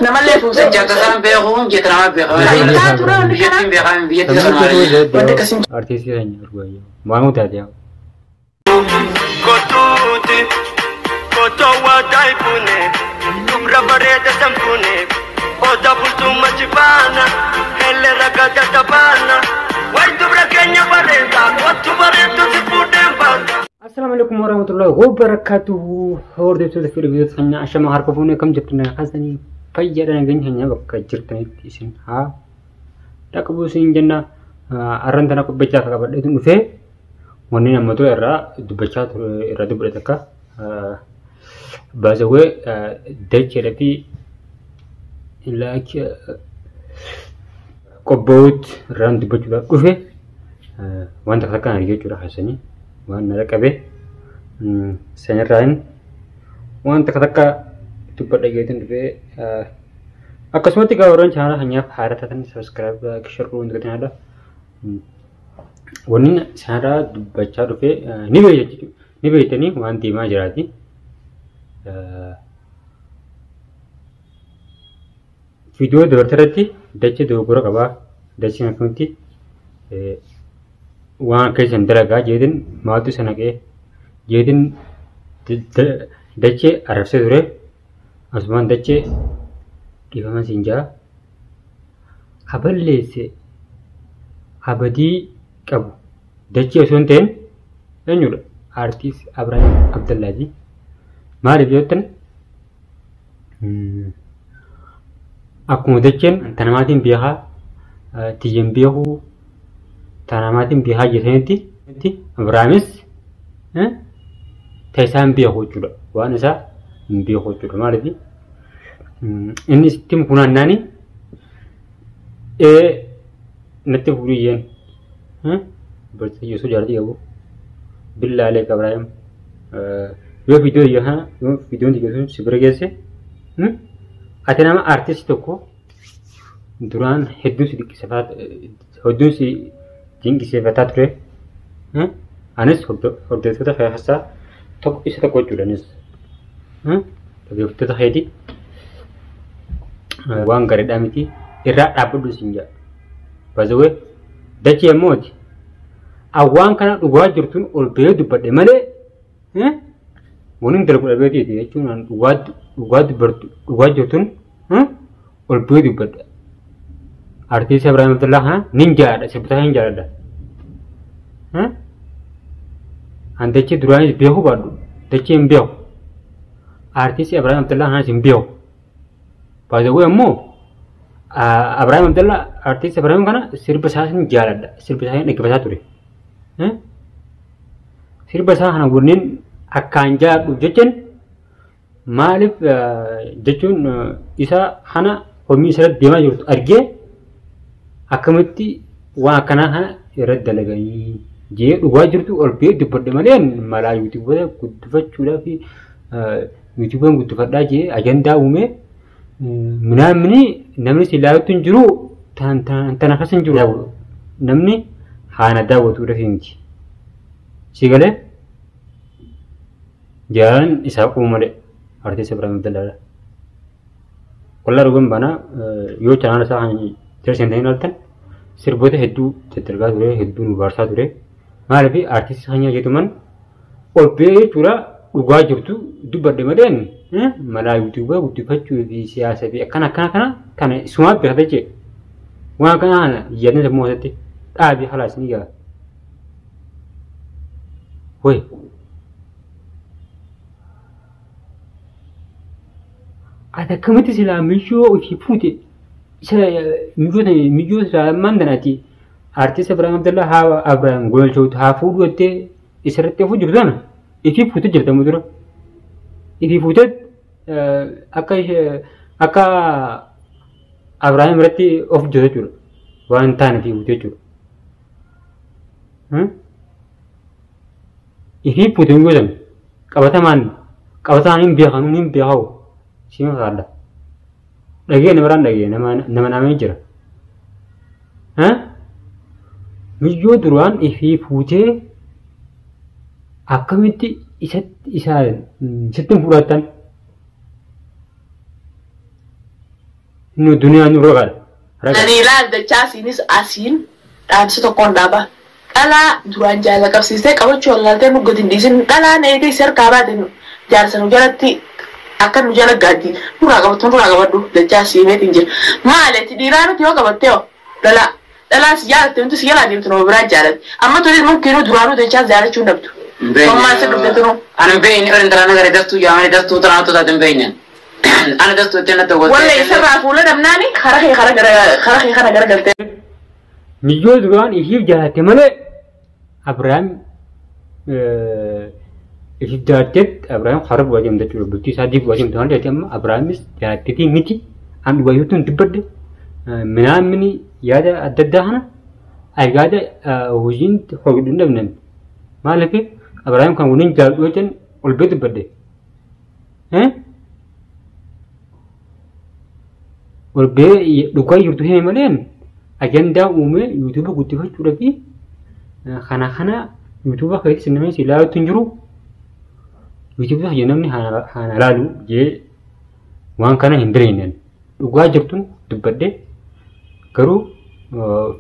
Namallee fuusa. Jecha tasaan beeku jecha nama beeku. Taayitaa ture wanni kana. Biyyattiin beekaa biyyattii sana. Wanti akkasii Artiistii keenya arguu waan taate yaa. Kottuuti kottoo waa taayifune dubra bareeda sanfuune oda bultuuma jibaana hele ragada tabaana wayi dubra keenya bareeda kottu bareedu si fuudheen baata. Assalaamu alaikum warahmatullahi wabarakatuhu. Hordoftoota fi dhaggeeffattoota keenya ashama harka fuunee kam jirtan kaasanii fayyaadha nageenya keenya bakka jirtanitti isin haa dhaqqabu isin jenna. Arran tana qophichaa akka qabadheetu dhufee wanni nama ture irraa dubbachaa ture irraa dubbate takka baasawee dacheedha fi laaki qobboowutti irraan dubbachuudhaaf dhufe wanta takka argee jechuudha kaasanii waan na dhaqqabe sanirraan waan takka takka dubbadha geetiin dhufee akkasumatti egaa warreen chaanala keenyaaf haara taatan sabiskiraayib share godhuu hin dagatinaa. Wanni sanarraa dubbachaa dhufe ni beektanii waan deemaa jiraati. Viidiyoo dabarte irratti dachee dogoggora qabaa. Dacheen akkamitti waan akka isin dalagaa jeetiin maaltu isa naqee jeetiin dachee arrabsee ture. Asumaan dachee dhiifama siin jaa. Haballeesse habadii qabu dachee osoo hin ta'in eenyudha? Aartiist Abiraahim Abdallaati. Maaliif yoo jettan akkuma dacheen ta namaatiin beekaa tiyyan beekuu ta namaatiin beekaa jetanitti Abiraamis ta isaa hin beeku jechuudha. Waan isaa hin beeku jechuudha. Maaliif inni sitti funaannaani natti fuudhu iyyeen barsiisa Yesuus jaartii qabu billaalee Abiraahim yoo viidiyoo iyya kana yoo viidiyoon iyya sun si bira geesse ati nama aartistii tokko duraan hedduun si dinqisiifataa hedduun si dinqisiifataa ture. Anis hordoftoota keessaa tokko isa tokko jechuudha anis dhaggeeffattoota keetii waan gaariidhaa miti irraa dhaabbadhu siin jedha. Bazawee dachee immooti awwaan kana dhugaa jirtuun ol ba'ee dubbadhe malee waniin dalagu dhabeetiiti jechuun dhugaa dubbartu dhugaa jirtuun ol ba'ee dubbadha. Artiist Abiraahim Abdullaa kana nin jaaladha sirbitaa hin jaaladha. An dachee duraanis beekuu baadhu dachee hin beeku. Artiist Abiraahim Abdullaa kanas hin beeku. Baazawee immoo Abiraahim Abdullaa artiist Abiraahim kana sirba isaa hin jaaladha sirba isaa hin dhaggeeffataa ture. Sirba isaa kana wanneen akkaan jaaladhuuf jechan maaliif jechuun isa kana hommii isarratti deemaa jirtu argee akkamitti waan akkanaa kana irratti dalaganii jee dhugaa jirtu ol ba'ee dubbadhe malee malaa yuutuuboota guddifachuudhaaf yuutuuboon guddifadhaa jee ajandaa uumee minaamini namni si ilaalutti hin jiru tana keessa hin jiru namni haana daawwatuudhaaf miti. Si galee jaalan isaa qabu malee artiist Abiraahim Abdallaadha. Wallaa dhugan baanaa yoo chaanaala isaa kan jira seentanii ilaaltan sirboota hedduu daddargaa ture hedduu nu baarsaa ture. Maaliif artiistii keenya jedhuman ol ba'ee jechuudha dhugaa jirtu dubbadhe malee malaa yuutuubaa guddifachuu fi siyaasa fi akkana akkana kana kana isumaa beekata jee. Waan kana kana yaadni sammuu keessatti dhaabii halaas ni gaa. Woi. Ati akkamitti silaa miyyoo ofii fuute isa miyyoo miyyoo silaa ammaan tanaati artiist Abiraahim Abdallaa haa Abiraahim Gololchootu haa fuudhu jettee isarratti ofuu jirtu tana ifii fuute jirta mu dura. Ifii fuute akka akka Abiraahim irratti of jirtu jechuudha. Waan hin taane ifii fuute jechuudha. Ifii fuute hin godhan qabatamaan qabatamaan hin beekan hin beekamu siin kaadha. Dhagee nama biraan dhagee nama nama namee jira. Miyyoo duraan ifii fuutee akkamitti isatti isa sitti hin fudhattan. Inni duniyaan nu ragaadha. Ragaa. Ani ilaal dachaa asiinis asiin dhaamsi tokkoon dhaaba. Dhalaa duraan jaala qabsiistee qabachuu wallaaltee nu gadi hin dhiisin. Dhalaan eegee si harkaa baate jaarsa nu jalatti akka nu jala gaaddi. Nurraa qabattu nurraa qabadhu dachaa siimeetiin jira. Maali ati dhiiraa nuti yoo qabattee hoo dhalaa dhalaa si jaalatte nuti si jalaa deemtu nama biraa jaalatte. Amma turis mumkiinuu duraanuu dachaa jaalachuu hin dhabdu. Mammaa si dhufte tunuu. Ani hin beekne bara intala nagare dastuu jaamanii dastuu tanaa taate hin beekne. Ani dastuu ittiin natti hawwatte. Walla isarraa fuula dhabnaani kara kee kara gara kara kee kana gara galtee. Miyyoo duraan ishiif jaalatte malee Abiraam ishiif jaalatteet Abiraam karaa bu'aa deemta jechuudha. Bultii isaa diiguu deemta waan ta'eef amma Abiraamis jaalatteetii miti. An dhugayyuutu hin dubbadde. Minaamini yaada adda addaa kana yaada hojiin hojii hin dhabnan. Maaliif Abiraam kan waliin jaaladhu jechuun ol bee dubbadde. Ol bee dhugaa jirtu hime malee ajandaa uumee yuutuuba guddifachuudhaa fi kana kana yuutuuba keessatti namni si ilaaluutti hin jiru. Yuutuuba keessa namni haana ilaalu jee waan kana hin diriinan. Dhugaa jirtuun dubbadde garuu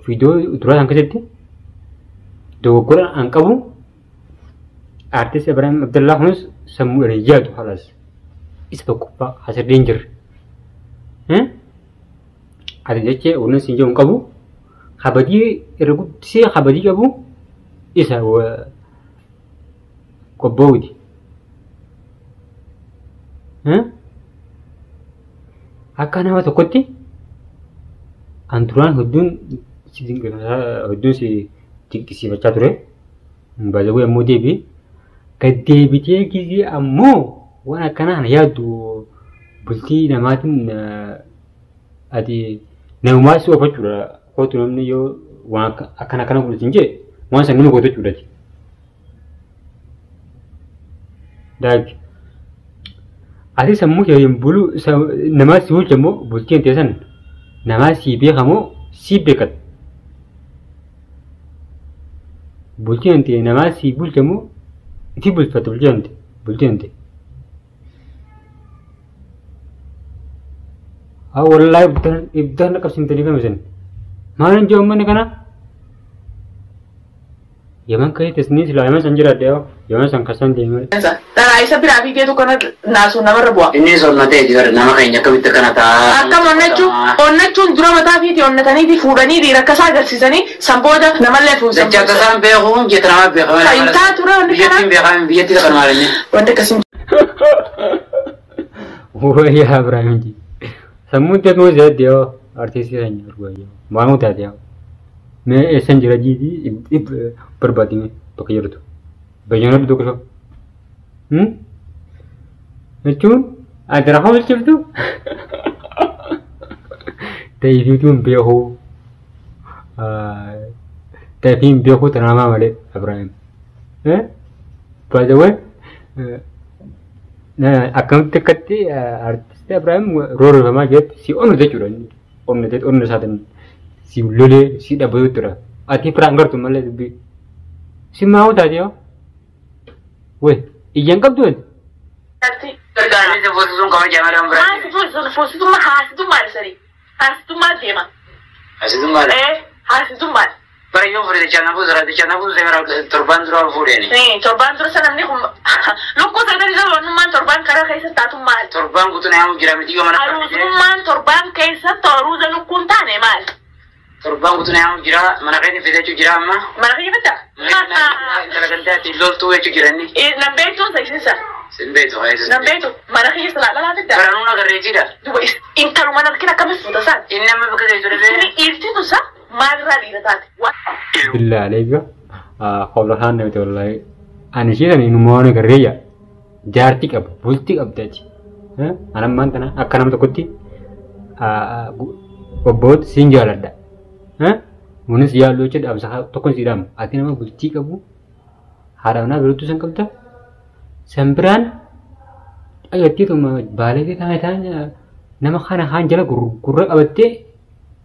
viidiyoo duraa san keessatti dogoggora an qabu artist Ibrahim Abdallaa kunis sammuu irra yaadu halas isa tokkoffaa asirra hin jirre. Ati jechee wanni siin jedhu hin qabu kabajii irra guddisee kabajii qabu isa qobboowiti. Akka nama tokkotti an duraan hedduun si hedduun si dinqisiifachaa ture. Baay'ee ammoo deebi'e. Gad deebitee gisee ammoo waan akkanaa kana yaaddu bultii namaatiin ati namumaa si oofachuudha. Kootu namni yoo waan akkana akkana godhu siin jee waan san nama gootu jechuudha. Daagi. Ati sammuu kee hin bulu namaa si bulcha immoo bultii hin teessan namaa si beekamoo si beekata. Bultii hin ta'e namaa si bulcha immoo itti bulfatta bultii hin ta'e bultii hin ta'e. Haa wallaahi ibidda qabsiimtanii kamisan. Maal hin jiru manni kana? Yaman keessatti ni silaa yaman san jiraadhe yoo yaman san kasan deemee. Dhalaa isa biraa fiigeetu kana naasuu namarra bu'a. Inni sonnatee jira nama keenya akkamitti akkana ta'a. Akkam onnachuu onnachuun dura mataa fiiti onnataniiti fuudhanii dhiira akkasaa agarsiisanii san booda namallee fuusan. Dachaa tasaan beekuun jeeta nama beekama. Kan taatu ture wanni kana. Biyyattiin beekama biyyattii kan maal inni. Wanti akkasii. Wayyaa Abiraam ji. Sammuun teekmoo zeetti yoo artistii keenya arguu maamuu taate yoo. Mee eessan jira jiitii barbaadime bakka jirtu. Bayyana tokko tokko. Jechuun ati rafa bulchiftu. Ta'eefiituun beekuu. Ta'eefiin beekuu tanaamaa malee Abiraam. By the way, akkamitti akkatti artistii Abiraam roorrifamaa jiretti si onnu jechuudha. Onnu jechuudha onnu isaatiin si lolee si dhabbatu jechuudha. Ati firaan gartu malee dubbii. Si maa'uu taate yoo? Wee iyyaan qabdu wanti? Gargaarni foosisuun kabajaa malee waan biraa. Haasitummaa haasitummaa sari haasitummaa deema. Haasitummaa. Haasitummaa. Bara yoo fuudhe dachaa na buusa dachaa na buusa bara torbaan dura fuudheeni. Torbaan dura sana namni kun lukkuu sadan isa wannummaan torbaan karaa keessa taatu maali? Torbaan guutuu na jira miti yoo mana. Aruuzummaan torbaan keessatti aruuza lukkuun taane maali? Torbaan guutuu na jira mana keenya fidachuu jira amma. Mana keenya fidda? Intala gandaatti loltuu jechuu jira inni. Nan beektuun seksisa. Sin beektu haayisa. Nan beektu mana keenya silaa dhalaa fidda. Bara nuun agarree jira. Duba intaluma narkin akkamitti fuuta isaan? Inni amma bakka geessu dhabee. Isin dhiirtitu isaa maalirraa dhiira taate? Billaa aleega qobla kaan namti wallaahi. Ani ishee sana inuma waan agarreeyya. Jaartii qaba bultii qabda achi. Ani ammaan tana akka nama tokkotti obbooti siin jaaladha. Kunis yaaluu jechuudha dhaamsa tokkoon si dhaamu. Ati nama bultii qabu haadha manaa birattuu san qabda. San biraan agartiituma baalee kana ta'an nama kana haan jala gurra qabattee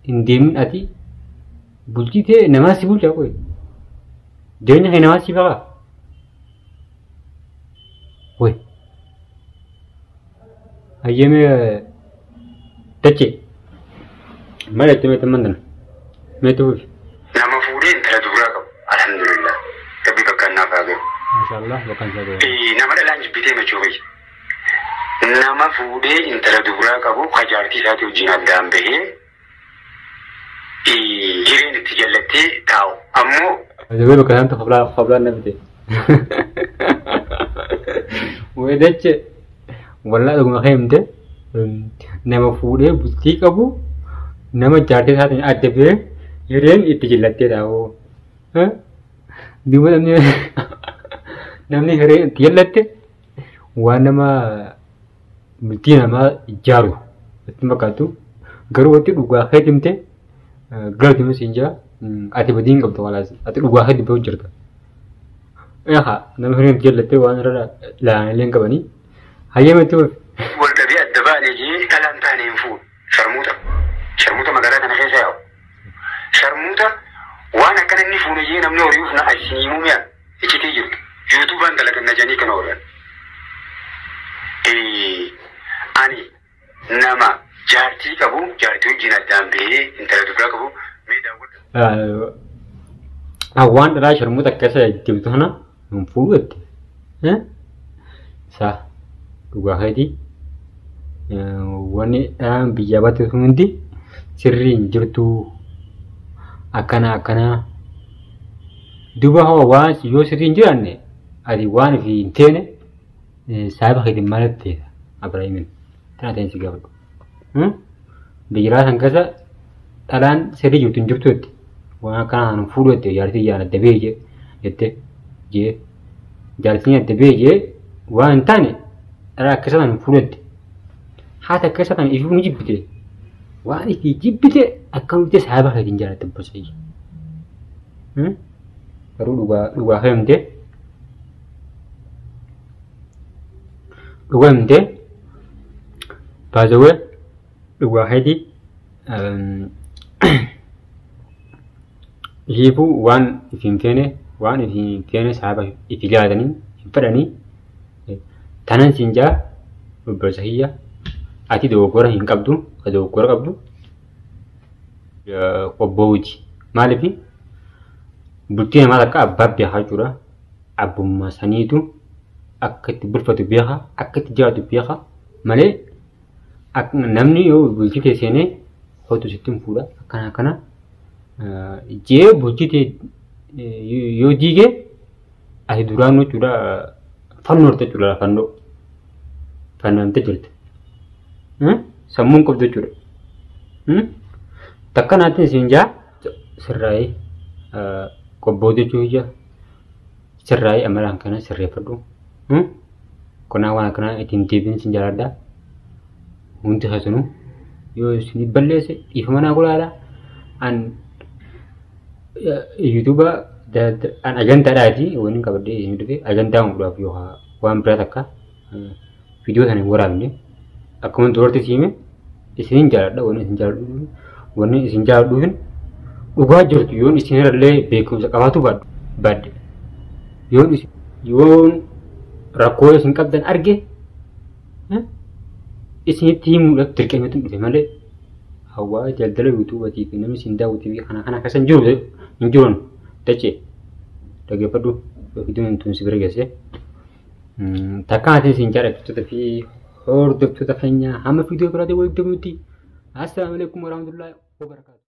hin deemin ati bultii ta'e namaa si bulchaa qoye. Jireenya kee namaa si baqa. Woy. Hayyamee dachee. Maal jettee meetti mandana? Meetti fufi. Nama fuudhee intala dubaraa qabu. Alhamdulillah. Rabbi bakka naaf haa gahu. Maashaallah bakka isaa gahu. Nama dhalaan jibbitee machuu fayyada. Nama fuudhee intala dubaraa qabu kajaartii isaatii wajjin addaan bahee jireen itti jallattee taa'u. Ammoo Ajabee bakka isaan qoblaa na bite. Weedache wallaa dhuguma keemte nama fuudhee bultii qabu nama jaartii isaatiin adda bahee hireen itti jallattee taa'u. Duuba namni hireen itti jallatte waan nama bultii namaa ijaaru itti fakkaatu garuu wanti dhugaa keetimte galatumis siin jira ati badii hin qabdu walaas ati dhugaa keetti bahuu jirta. Eegaa nama hireen itti jallatte waan irra ilaalan illee hin qabanii hayyamatti fufi. Wal dhabee adda baanee jee dhalaan taane hin fuudhu. Sharmuuta. Sharmuuta magaalaa kana keessa yaa'u. Sharmuuta waan akkana inni fuune jee namni horiif na isin himuu mi'a iccitii jirtu. Yuutuubaan dalagan na jedhanii kana oolan. Ani nama jaartii qabu jaartii wajjin addaan bahee intala dubaraa qabu mee daawwadhu. Waan dhalaa sharmuuta keessa deemtu kana hin fuudhu jette. Isaa dhugaa keetii wanni dhalaan biyyaa baate hundi sirrii hin jirtu akkana akkana duuba hoo waan yoo sirrii hin jiraanne ati waan fi hin teene saahiba keetiin maaliif teeta Abraahimin tana ta'in si gaafadhu. Biyya san keessa dhalaan sirrii jirtu hin jirtu jette waan akkana hin fuudhu jette jaartii jaan adda bahee jette jee jaartiin adda bahee jee waan hin taane dhalaa akkasa hin fuudhu jette. Haati akkasa kana ifuu ni jibbite waan itti jibbite akkamitti saahiba keetiin jaalatte boseeyyi. Garuu dhugaa feemte dhugaa himte baazawee dhugaa keetii ishiifuu waan ifi hin feene waan ifi hin feene saahiba ifi jaalatanii hin fedhanii tanan siin jaa obboleessa kiyya ati dogoggora hin qabdu ka dogoggora qabdu qobboowuti. Maaliif bultii namaa takka abbaa beekaa jechuudha. Abbummaa saniitu akka itti bulfatu beeka akka itti jiraatu beeka malee namni yoo bultii tee seenee hootu sitti hin fuudha akkana akkana jee bultii tee yoo diige ati duraan jechuudha fannoo horte jechuudha fannoo fannamte jirti. Sammuun qabdu jechuudha. Takka naatiin siin jaa sirraa'ee qobboo jechuu ija sirraa'ee amalaan kana sirreeffadhu. Konaa waan akkanaa ittiin deebiin siin jaaladha. Hundi keessanuu yoo isin balleesse dhiifama naa godhaadha. An yuutuuba an ajantaadhaati wanni qabadhee isin dhufe ajantaa godhaaf yookaan waan biraa takka viidiyoo sana hin waraabne. Akkuma dubartii siime isinin jaaladha wanni isin jaaladhu wanni isin jaaladhuufin dhugaa jirtu yoon isin irrallee beekumsa qabaatu baadhe yoon rakkoo isin qabdan arge isinitti himuudhaaf dirqameetu dhufe malee hawaa daldala yuutuubatii fi namni isin daawwatii fi kana kana akkasa hin jiru hin jiruun dachee dhaggeeffadhu viidiyoon tun si bira geesse. Takka ati isin jaallattoota fi hordoftoota keenya hamma viidiyoo biraatiin walitti deebinutti. Assalaamu alaikum warahmatullahi wabarakatuh.